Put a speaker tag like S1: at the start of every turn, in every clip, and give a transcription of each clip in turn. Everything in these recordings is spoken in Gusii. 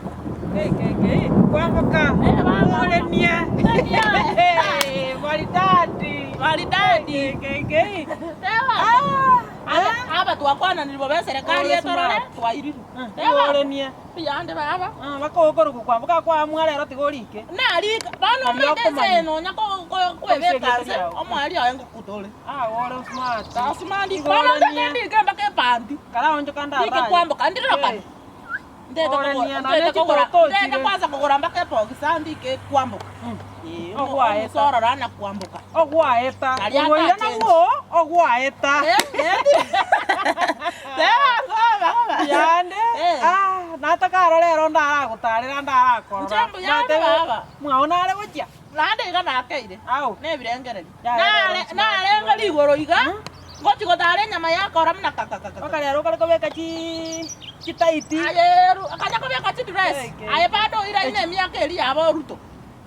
S1: KKK, kwamboka orenie maridadi
S2: Maridadi.
S1: KKK.
S2: Aba twakwananire bobe eserekari
S1: Ore
S2: etorore
S1: smart.
S2: twairirwe. Teba
S1: Orenie
S2: mbuyande baba.
S1: bakogokorokwa kwamboka kwamua rero tiga orike.
S2: Narika bono
S1: Nari
S2: omanyete
S1: okomanya.
S2: ense nonya ko- ko- kwebeka
S1: Okoiseria
S2: nse
S1: riao.
S2: omoerio oye ngokuta ore.
S1: Ah, ore smart.
S2: Tasumandi
S1: Igo
S2: bono
S1: orenie.
S2: ntete ndike mpaka epanti.
S1: Karaonchoka
S2: Ndike
S1: ndaraye.
S2: kwamboka ndirokana.
S1: Eh.
S2: Ndete
S1: Ore
S2: kogora-
S1: niye,
S2: ndete
S1: nonye
S2: kogora-
S1: chitoto
S2: ndete
S1: chire.
S2: kwanza kogora mpaka ebogisa ndike kwamboka. Eh, omo-
S1: Ogwaeta.
S2: omosororo ana kwamboka.
S1: Ogwaeta.
S2: Aria
S1: Orwaire
S2: atachenji.
S1: nabwo ogwaeta.
S2: Teba ngoba ngoba.
S1: Yande
S2: Eh.
S1: ah, nataka rero ndaragotarera ndarakorora.
S2: Inche mbuya ande
S1: Natebe-
S2: baba.
S1: Mwao nare gochia.
S2: Naende iga nakeire.
S1: Au.
S2: Nebirengererio.
S1: Ya, ya, ya,
S2: Nare
S1: ya,
S2: narenge rigoro iga, ngochi gotara enyama yakora buna kakakaka.
S1: Mpaka rero okare kobeka chi chitaiti.
S2: Aye ru akanya kobeka chidress.
S1: Eke.
S2: Aye bado oiraine emiaka eria yabo Ruto.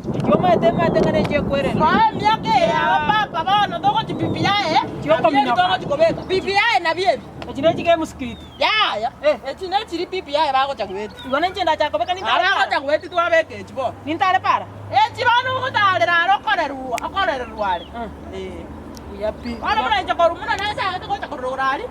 S1: Echi omanyete emanyete ng'a nechi ekwerende.
S2: Soa emiaka eye yabo papa bono togochi BBI nabio ebi
S1: Chiokominyoka.
S2: togochi kobeka. BBI nabio ebi.
S1: Echi nechi gemusikiti.
S2: Yaya.
S1: Eh.
S2: Echi nechiri BBI bagocha goeti.
S1: Igo ninche ndachaka kobeka nintare
S2: Abagocha
S1: para.
S2: goeti twabeka echi bono.
S1: Nintare para.
S2: Echi bono ogotarera are okorerwa okorererwa are. Eh.
S1: Buya pi.
S2: Bono buna inche korwa buna nachagete gocha korora aria,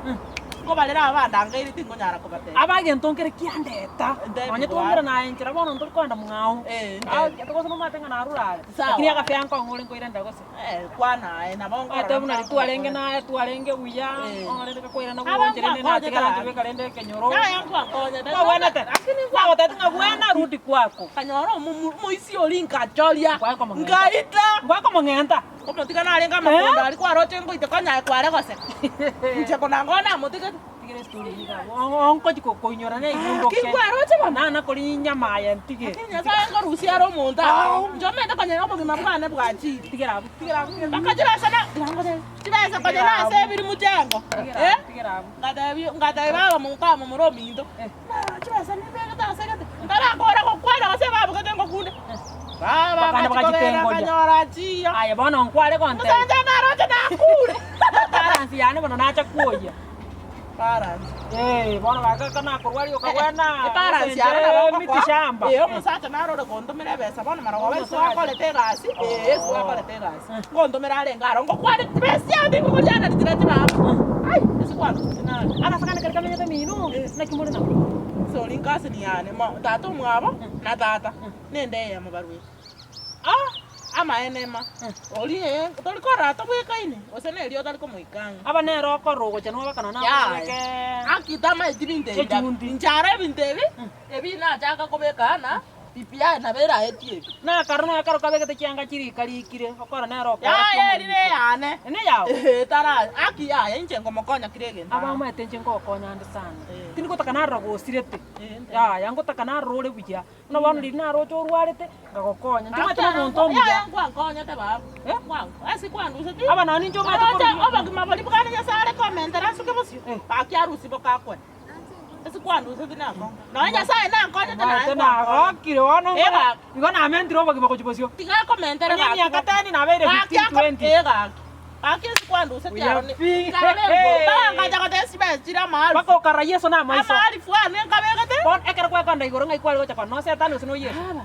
S2: nkobarera aba bandangeire tinkonyara kobatebia.
S1: Aba egento nkere kiandeta,
S2: Ntebi
S1: nonye
S2: bwana.
S1: twaumerana aye nchera bono ntori kogenda mwao.
S2: Eh,
S1: Ah,
S2: ntebi.
S1: gose nomanyete ng'a narure are.
S2: Sawa.
S1: Lakini agafea nkong'u ore nkoirana gose.
S2: Eh, kwana aye nabo nkorora
S1: Omanyete buna riria twarenge
S2: nkakogokorera.
S1: naye twarenge buya,
S2: Eh.
S1: bono rende gakoirana
S2: Aba
S1: gwocha rende
S2: nkwankonyete
S1: natigara
S2: are.
S1: nchobeka rende ekenyoro.
S2: Yaya nkwankonyete.
S1: Kwabwenete?
S2: Lakini nkwa-
S1: Nagotebeti ng'a bwena rudi kwako.
S2: Nkanyora omomu- omoisia oria nkachoria,
S1: Ngwakomong'enta.
S2: nkaita.
S1: Ngwakomong'enta.
S2: Omotiga narenge amakondo aria kwaroche ngoite konya kware goseka. Inche konango namotigete.
S1: Tigera estory eyio iga abwo. Ong- ongochi kokoinyora na egundoke.
S2: Ki kwaroche bono?
S1: Nana kori nyama aye ntige.
S2: Lakini Nyasaye ngorusia are omonto aa. Inche omanyete konya obogima bwane bwachire.
S1: Tigera abwo, tigera abwo.
S2: Mpaka chibesa na chibesa konya nase ebiri mochengo.
S1: Tigera
S2: Eh?
S1: abwo, tigera abwo.
S2: Ngatebia ngatebia baba mokamomura ominto. Chibesa nibegete ase gete, ntarakora gokwana gose babugete ngokunde. Baba
S1: Bakanda
S2: akachikobera
S1: bakachitengoria.
S2: akanyora chiyo.
S1: Aye bono nkware gontebia.
S2: Omosacha naroche nakure.
S1: Balance yane bono nacha kwoyia.
S2: Balance.
S1: Eh, bono gaka nakorwaria okagwena.
S2: Ebalance yane nabo
S1: miti
S2: ngokoa.
S1: shamba.
S2: Eh, omosacha narore kontomera ebesa bono marogoba ase akorete egasi, eh, ase akorete egasi. Ngontomera arenge aro, ngokwane chibesa chiane tingokoriana chiria chibaba. Ai, ase kwandusia nare.
S1: Agasakane karia kamenyete mino, naki more nabwo?
S2: Ase oria nkaseni yane, mo tata omwabo na tata, nende eyemo barwete. Ah, amaene ma, oria ee, tori korora tobwekaine, gose neri otari komoika ang'e.
S1: Aba nere okorora ogocha nobakana
S2: Yaya.
S1: nabeke
S2: Aki tamaeti binto ebi da.
S1: Echundi.
S2: Inche aro ebinto ebi, ebi nachaka kobeka na BBI nabo eraetie ebi.
S1: Nakaro nakaro kabegete chianga chirikarikire, okore nere okore
S2: Yaya eri neyane.
S1: Neyao?
S2: Eeh tara haki yaye inche nkomokonya kera egento.
S1: Abamaete inche ngokonya ande sana.
S2: Eh.
S1: Tindi gotaka narora gosirete.
S2: Eh, nte.
S1: Yaya ngotaka narora ore buya. Buna bono riria naroche orwarete, ngagokonya. Inche omanyete
S2: Haki
S1: nomonto omuya.
S2: Yaya nkwankonyete baba.
S1: Eh?
S2: Nkwanko ase kwanduseti.
S1: Aba nonye ninche omanyete
S2: Oroche
S1: korwa-
S2: obogima boria bwane Nyasaye are komentera asuke bosio.
S1: Eh.
S2: Gaki arusie boka akwe. Ase kwanduseti nakong'u. Nonya Nyasaye nankonyete naye
S1: Omanyete
S2: nkwankonyete.
S1: nagokire bono
S2: Eh,
S1: nkore-
S2: gaki.
S1: igo namentire obogima gochia bosio.
S2: Tiga akomentere
S1: Onye
S2: gaki
S1: emiaka
S2: boka.
S1: teni nabeire
S2: Gaki
S1: 15
S2: ako-
S1: 20.
S2: eh, gaki. Gaki ase kwanduseti
S1: Buya
S2: aro ni-
S1: pi.
S2: nkarora enguru. Mpaka nkacha goteba chibesa chire amaalifu.
S1: Mpaka okarora Yeso namaiso.
S2: Amaalifu ane nkabegete.
S1: Bono ekero gwekonda igoro ng'ai kware gocha konyora nosetani gose noyie Yeso?
S2: Baba,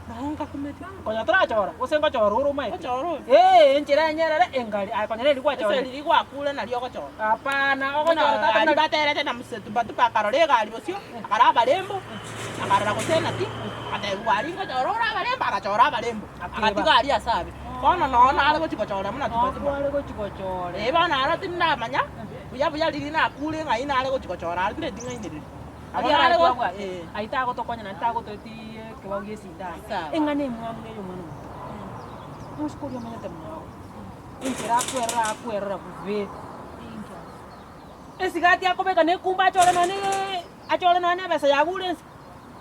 S2: nabo nkakumeti.
S1: Konya torachora, gose ngochora ore omaete.
S2: Ochore oyo.
S1: Ee, enchera enyerere engari, aye konya neri
S2: Ase
S1: gwachorire.
S2: riria gwakure nario ogochora.
S1: Hapana,
S2: Buna
S1: ogochora tata
S2: aria
S1: buna
S2: baterete na Msetumbatupa akarora egari bosio, akarora abarembo, akarora gose naki, agatebiwa aria ngochora ore abarembo, agachora abarembo,
S1: Akeba.
S2: agatiga aria ase abe. Bono noo nare gochia gochora buna tumbatupa.
S1: Noo kware gochia gochora.
S2: Ee bono aro tindamanya, buya buya riria nakure ng'ai nare gochia gochora aria tindeti ng'ainereria. Nabo
S1: Aria
S2: nare go
S1: twabwate,
S2: ee.
S1: ayio tagotokonya naende tagotoetie ekebao gia esindani.
S2: Sawa.
S1: Eng'ana emwamu na ey'omwana omonto. Omosike oria omanyete mwao, enchera akwerora akwerora bobe. Esigati akobeka na ekumba achore nonye achore nonye na ebesa yagure ense.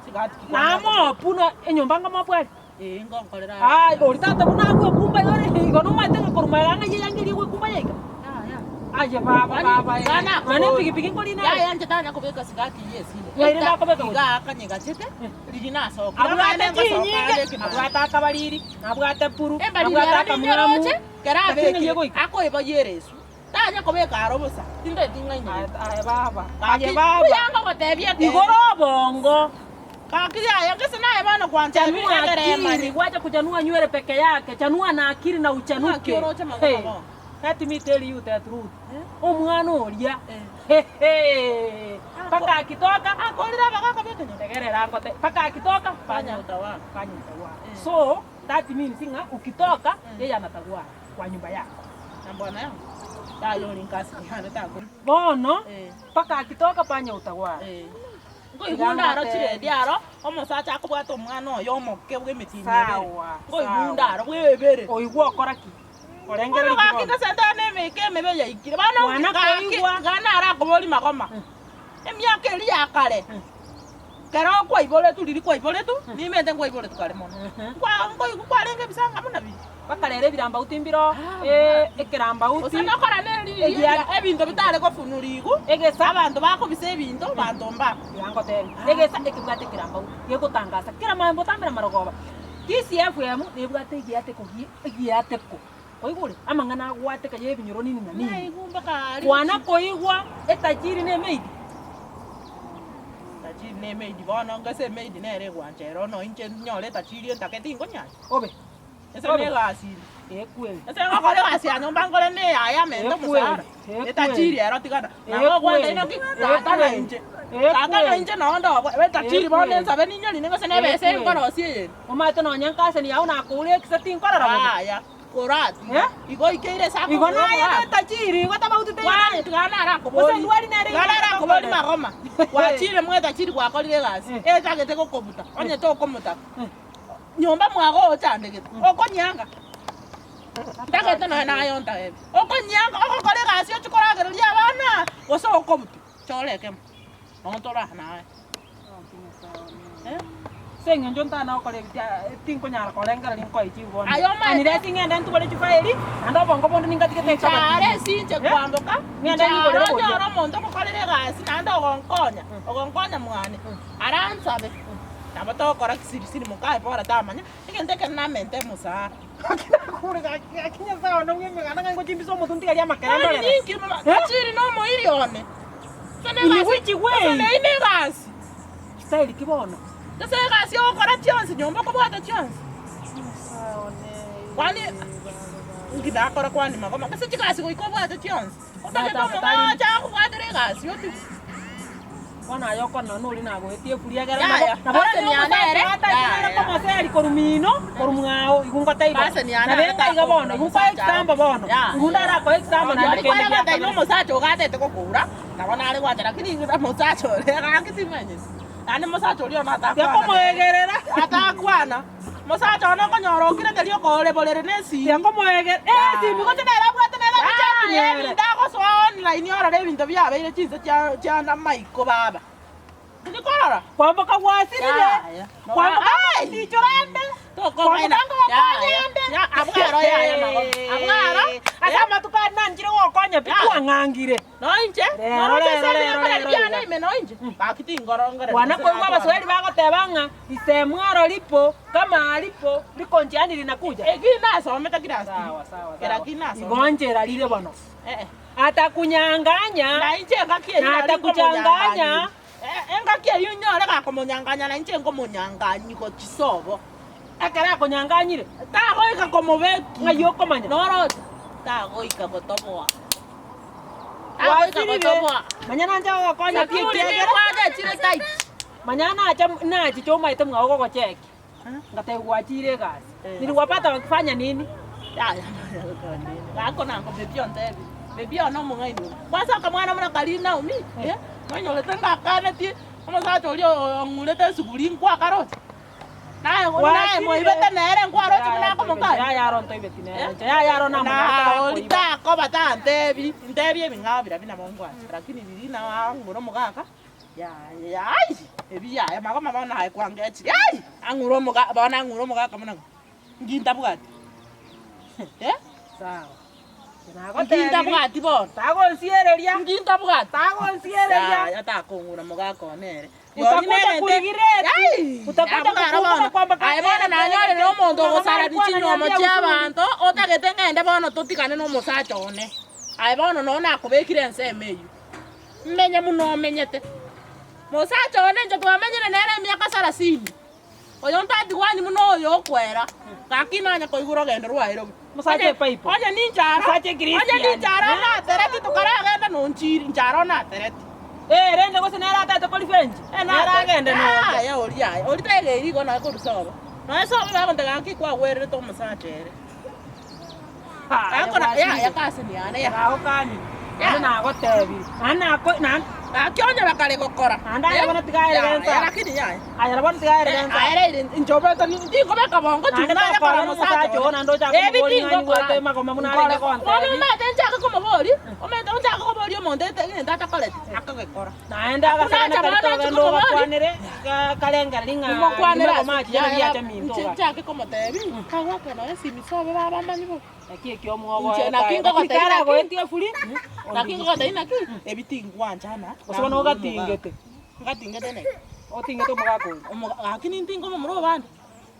S2: Sigati ki kwanza
S1: Namopu na enyomba ngomopu are.
S2: Ee, ngonkorera are.
S1: Aye, oria tata buna agwekumba iga ore igo nomanyete ng'a korwa magega ng'ai eyanga eria egwekumba yaika.
S2: Yaya.
S1: Aye baba
S2: Kwani
S1: baba eh.
S2: iga
S1: Nonya na epigipigi nkorina ere.
S2: Yaya inche tanya kobeka sigati eyio esire.
S1: Ng'ai rende akobeka gochia?
S2: Iga akanyegachete, riria nasokire.
S1: Abwate
S2: Amaene ngosoka
S1: chinyinge,
S2: ande ekemambia.
S1: abwate akabariri, nabwate puru,
S2: Embariri
S1: nabwate
S2: ero
S1: akamwamu.
S2: ninyeroche, kera
S1: Lakini ng'ai
S2: abekire,
S1: egoika?
S2: akoeboyia eresu. Tanya kobeka aro bosa, tindeti ng'ainyoreti.
S1: Aye baba,
S2: Gaki,
S1: aye baba.
S2: buya ngogotebia ekeene.
S1: Igoro obongo.
S2: Gaki yaya gese naye bono gwancha
S1: Chanua akili, wacha kuchanua nywele peke yake, chanua na akili na
S2: Ng'aki
S1: uchanuke.
S2: oroche magoma
S1: Hey,
S2: bono?
S1: let me tell you the truth. Omwana oria hehe, mpaka akitoka
S2: Akorire abagaka bekenyoro.
S1: tegerera ngote mpaka akitoka
S2: Fanya utawala.
S1: fanya utawala.
S2: Eh.
S1: So that means ng'a ukitoka yeye anatawala kwa nyumba yako.
S2: Na mbwana yangu. Tayo ori nkasi yane tako.
S1: Bono
S2: Eh.
S1: mpaka akitoka fanya utawala.
S2: Eh. Nkoigunda aro chiredi aro omosacha akobwata omwana oyo omoke bwa emetienyi ebere.
S1: Sawa.
S2: Nkoigunda aro bwa ebere.
S1: Oigwa okora ki?
S2: Bono
S1: Orengereria
S2: gaki
S1: bono.
S2: gose ntane emeka emebe yaikire. Bono
S1: Mwana
S2: gaki
S1: koigwa.
S2: gana arakobori magoma. Emiaka eria ya kare. Kero kwaiboretwe riria kwaiboretwe, nimete nkwaiboretwe kare mono. Nkwa nkoigwa kwarenge ebisanga buna biria.
S1: Bakarera ebirambauti mbiro, eh, ekerambauti.
S2: Gose nokora neri ebinto bitare kofunura igo,
S1: Egesa
S2: abanto bakobisa ebinto, banto mbabo.
S1: Yangotebia, egesa ekebwate ekerambauti gegotangasa kera mambo otambera marogoba. Kisii FM nebwate egiateko gi egiateko. Kwaigure? Amang'ana agwateka ya ebinyoro nini na nini.
S2: Naigwa mpaka aria.
S1: Kwana koigwa etajiri na emaid.
S2: Tajiri na emaid bono ngase emaid nere egwancha ero no inche nyore etajiri entake tinkonyara.
S1: Obe.
S2: Ase ne egasi ere.
S1: Eh kweli.
S2: Ase ngokora egasi ya nyomba nkore ne eyaya amente omosara.
S1: Ekweli.
S2: Etajiri ero tigana.
S1: Ekweli.
S2: Nabo ogwanta inaki tata na
S1: Ekweli.
S2: inche. Tata na
S1: Ekweli.
S2: inche nonde obo. Etajiri bono
S1: Ekweli.
S2: ensabe ninyori gose na ebesa
S1: Ekweli.
S2: enkorosia eye.
S1: Omanyete nonya nkaseni yao nakoure ekisa tinkorora bobe.
S2: Yaya, korati.
S1: Eh?
S2: Igo ikeire ase
S1: Igo
S2: akogoro
S1: naye
S2: omogaka.
S1: na etajiri igo tabautete
S2: Kwani tigana arakobori.
S1: Gose ndwari nere
S2: Tigana arakobori
S1: igo
S2: magoma. Gwachire mwetajiri gwakorire egasi.
S1: Eh.
S2: Etagete gokobuta. Onye tokomotaka.
S1: Eh.
S2: Nyomba mwago ochandegete. Okonyanga. Ntagete nonya naye ontebie. Okonyanga ogokora egasi ochie koragereria abana gose okobuta. Chora ekemo. Nonya tore naye. Eh?
S1: Ase eng'encho ntana gokora ebi tinkonyara korengereria nkoe chibono.
S2: Aye omanyete-
S1: Unless ng'ende ntubore chifairi, naende obongo bonde ningatigete
S2: Nchare
S1: ekabati.
S2: esinche
S1: Eh?
S2: kwamboka,
S1: Ng'ende
S2: nchare
S1: nyigorere boria.
S2: onyore omonto ogokorera egasi naende ogonkonya, ogonkonya mwane, aransabe, nabo togokora kisirisiri mokaye bora tamanya, egento ekero namente omosara.
S1: Gaki nakure gaki gaki Nyasaye one bwa emeganda ng'a ngochimbisa omonto ntigarie amakere
S2: Yaani
S1: ndorere.
S2: ninki mama,
S1: Eh?
S2: tachiri na omoiri one. Gose na
S1: In
S2: egasi-
S1: which way?
S2: gose na ime egasi.
S1: Style ki bono?
S2: Gose egasi ogokora chionsi, nyomba okobwata chionsi. Kwani inki nakora kwani magoma, gose chigasi goika obwate chionsi. Otagete
S1: Tata,
S2: omong'ao oche akobwatera egasi otige.
S1: Bono aye okorora nori nagoetie efuri egere
S2: Yaya,
S1: nabo nabo
S2: Paseni yane ere,
S1: omosacha
S2: yaya.
S1: komoseri korwa mino korwa mwao igo ngoteba
S2: Paseni yane
S1: nabe
S2: ere
S1: ngaiga bono igo nkoa
S2: omosacha
S1: example bono
S2: Yaya.
S1: igo ndarakoa example naende
S2: Nari
S1: kende
S2: kware gotebi
S1: giakabere.
S2: omosacha ogatete gokura, nabo nare gwancha lakini inche omosacha oria gaki timanyeti. Naende mosacha oria one atakwana nere.
S1: Tiakomoegerera.
S2: Atakwana. Mosacha one okonyora okire keria okoore borere na esimi.
S1: Tiakomoegerera. Eh, esimi gose nere abwate nere agochati
S2: Yaya,
S1: nere.
S2: ebinto agosoa online orore ebinto biabeire chinse chia chia maiko baba. Ndikorora.
S1: Kwamboka gwasirire.
S2: Yaya.
S1: Kwamboka
S2: Ai!
S1: tichora ende.
S2: Tokomaina.
S1: Kwamboka ngogokonya ende.
S2: Ya, abwaro yaya mago. Abwaro.
S1: Ase amatuko aya nanchire gokonya pi
S2: Yaya.
S1: kwang'angire.
S2: Noinche,
S1: Rero,
S2: noroche
S1: rero,
S2: ase
S1: rero,
S2: ebikora
S1: rero,
S2: biane
S1: rero.
S2: ime noinche. Gaki tingorongorera.
S1: Kwana koigwa abaswahili bagoteba ng'a isemwaro lipo kama alipo liko njiani linakuja.
S2: Eki nasomete class three.
S1: Sawa sawa
S2: Kera
S1: sawa.
S2: ki nasomete.
S1: Igo nchera rire bono.
S2: Eh eh.
S1: Atakunyang'anya
S2: Na inche engaki eyio
S1: na
S2: nari
S1: atakuchanganya
S2: nkomonyang'anyia. Eh, engaki eyio nyore gakomonyang'anya na inche nkomonyang'anyi gochia sobo.
S1: Ekero akonyang'anyire
S2: Tagoika komobeki.
S1: ng'ai okomanya.
S2: Noroche tagoika gotoboa. Tagoika
S1: Gwasirire
S2: gotoboa.
S1: manya nanche gogokonya pi
S2: Sakuri
S1: ekiagera
S2: nikwagechire tight.
S1: manya nacha nachiche omaete mwao gogocheki ngateba gwachire egasi
S2: Eh.
S1: niliwapata wakifanya nini
S2: Yaya, gako nango baby ontebi. Baby one omong'aini oyo. Kwanza akamwana buna karia Naomi, eh, nonyorete ngakanetie omosacha oria ong'urete esuguri nkwakaroche. Naye naye moibete nere nkwaroche buna akomokania.
S1: Yaya aro ntoibeti nere inche yaya aro
S2: Na
S1: namogaka
S2: ori takoba tantebi, ntebi ebing'ao biria nabo nkwancha lakini riria nao ang'ure omogaka, yaya ai, ebi yaya magoma bono aye kwangechire ai, ang'ure omoga bono ang'ure omogaka buna ng'o, nki ntabwati eh,
S1: Sawa.
S2: nki
S1: Nagotebirie
S2: ntabwati bono,
S1: tagonsiereria
S2: nki ntabwati
S1: tagonsiereria
S2: yaya takong'ura mogaka one ere.
S1: Utakuja kurigireti utakuja kukumbuka kwamba
S2: Aye bono nanyorire omonto ogosarani chinyomo chia abanto, otagete ng'ende bono totigane na omosacha one. Aye bono nonye nakobekire ensemo eywo, mmenye buna omenyete. Mosacha one inche twamenyire nere emiaka sarasini, oyo ntatigwani buna oyo okwera, gaki nanye koigwa orogendo rwaye robe.
S1: Mosacha epaipo.
S2: Onye ninchara,
S1: Mosacha
S2: onye
S1: ekristiani.
S2: ninchara natereti tokaragenda nonchiri, nchara onatereti.
S1: Eh, rende gose nere ataete korifenji, eh, nere agende nonde.
S2: Yaya oria yaya, oria taegeiri igo noe korwa sobo. Noe sobo bagontebia gaki kwagwererete omosacha ere. Gakora yaya kasini yane ya.
S1: Nagokani, naende nagotebirie, naende nako naende
S2: Gaki onye bakare gokora.
S1: Naende aye bono tiga aere
S2: Yaya,
S1: bensa.
S2: lakini yaya.
S1: Aye bono tiga aere bensa.
S2: Aere inche obete tingobeka bongo
S1: Naende
S2: naye
S1: tokora
S2: kora
S1: nomosacha
S2: omosacha
S1: oo, naende ochake
S2: Ebi
S1: komobori ng'a
S2: tingokora.
S1: nimbwate magoma buna arenge
S2: Bono
S1: gontebia.
S2: omanyete nchake komobori, omanyete onchake koboria omonto ete egento atakoreti, akogekora.
S1: Naende agasakana
S2: Nacha
S1: kare
S2: bono
S1: togenda
S2: nchi komobori.
S1: ogakwanere, ga- karengereria ng'a
S2: Mokwanere
S1: nimagoma achiche
S2: ase-
S1: nari ache minto
S2: Inche
S1: iga.
S2: nchake komotebi, kagwakana esimi sobe babamanye bobe.
S1: Naki ekio omwogo
S2: Inche naki
S1: oetae.
S2: ngogotebia
S1: Lakini
S2: naki?
S1: karagoetie efuri,
S2: Naki ngogotebia naki, ebi tingwanchana.
S1: Gose bono ogatingete.
S2: Ngatingete naki?
S1: Otingete omogaka oria.
S2: Omoga gaki nintinge omomura obande.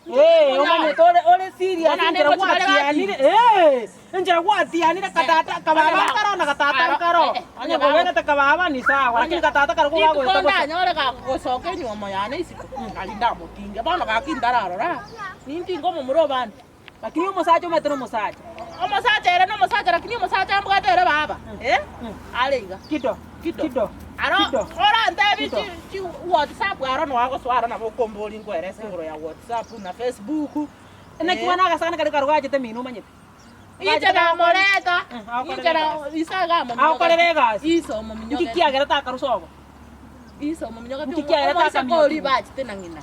S1: Eh, omanyete ore ore serious
S2: Bono
S1: enchera
S2: ande ngochi bare
S1: gwatianire. Eh, enchera gwatianire katata kababa nkaro na gatata
S2: Aro,
S1: nkaro.
S2: eh, eh,
S1: Onye
S2: onye
S1: kobenete kababa ni sawa, lakini gatata karokwo
S2: Rituko
S1: gagoeta bosa.
S2: ndanyore gagosoka enywomo yane isiko, nari ndamotinge. Bono gaki ntararora, nintinge omomura obande.
S1: Lakini omosacha omanyete nomosacha.
S2: Omosacha ere nomosacha lakini omosacha ambwate ere baba eh are iga.
S1: Kido,
S2: Kido.
S1: kido,
S2: Aro
S1: kido.
S2: orantebi
S1: Kido.
S2: chi chi whatsapp aro noa gosoa aro nabo okombori nkoerese igoro ya whatsapp na facebook.
S1: Naki bono agasani karia karwachete mino omanyete.
S2: Inche namoreta,
S1: agokorera
S2: inche na
S1: egasi.
S2: ise iga amominyoka.
S1: Agokorera egasi.
S2: Ise omominyoka.
S1: Nki kiagerete akarusa obo?
S2: Ise omominyoka
S1: Nki kiagerete
S2: omoiseke
S1: akaminyoka?
S2: oria bachete na ng'ina.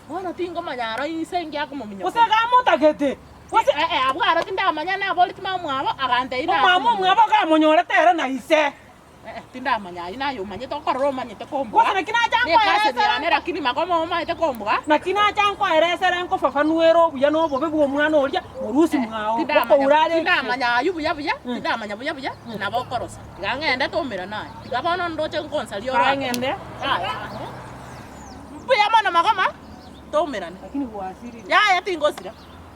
S2: Bono tingomanya aro ise inki akomominyoka.
S1: Gose iga amotagete? Gose
S2: Eh, eh, abwo aro tindamanya naboreti mama omwabo agantebia
S1: omama omwabo iga amonyorete ere na ise.
S2: Eh, eh, tindamanya ayio naye omanyete okorora omanyete komboa.
S1: Gose naki nacha
S2: Ne ekasi
S1: nkoeresera
S2: yane lakini magoma omanyete komboa.
S1: Naki nacha nkoeresera nkofafanuera obuya na obobe bw'omwana oria morusi mwao,
S2: Tindamanya
S1: okoura are
S2: tindamanya ayio buya buya, tindamanya buya buya, nabo okorosa. Tiga ng'ende toumera naye. Tiga bono ndoche nkonsaria ore.
S1: Kae ng'ende.
S2: Yaya. Mbuya mono magoma, toumerane.
S1: Lakini gwasirire.
S2: Yaya tingosira.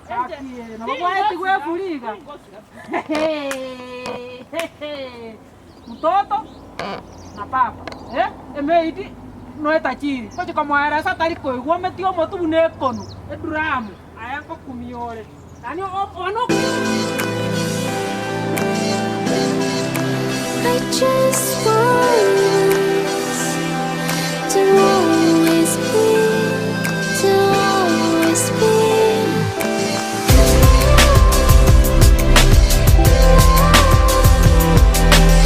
S1: Gaki nabo gwaetigwe efuri iga. Mtoto na papa eh, emaid noetachiri gochi komoeresa tari koigwa ometie omotu buna ekonu, eduramu, aya nkokumia ore. Yaani ono
S3: I just want.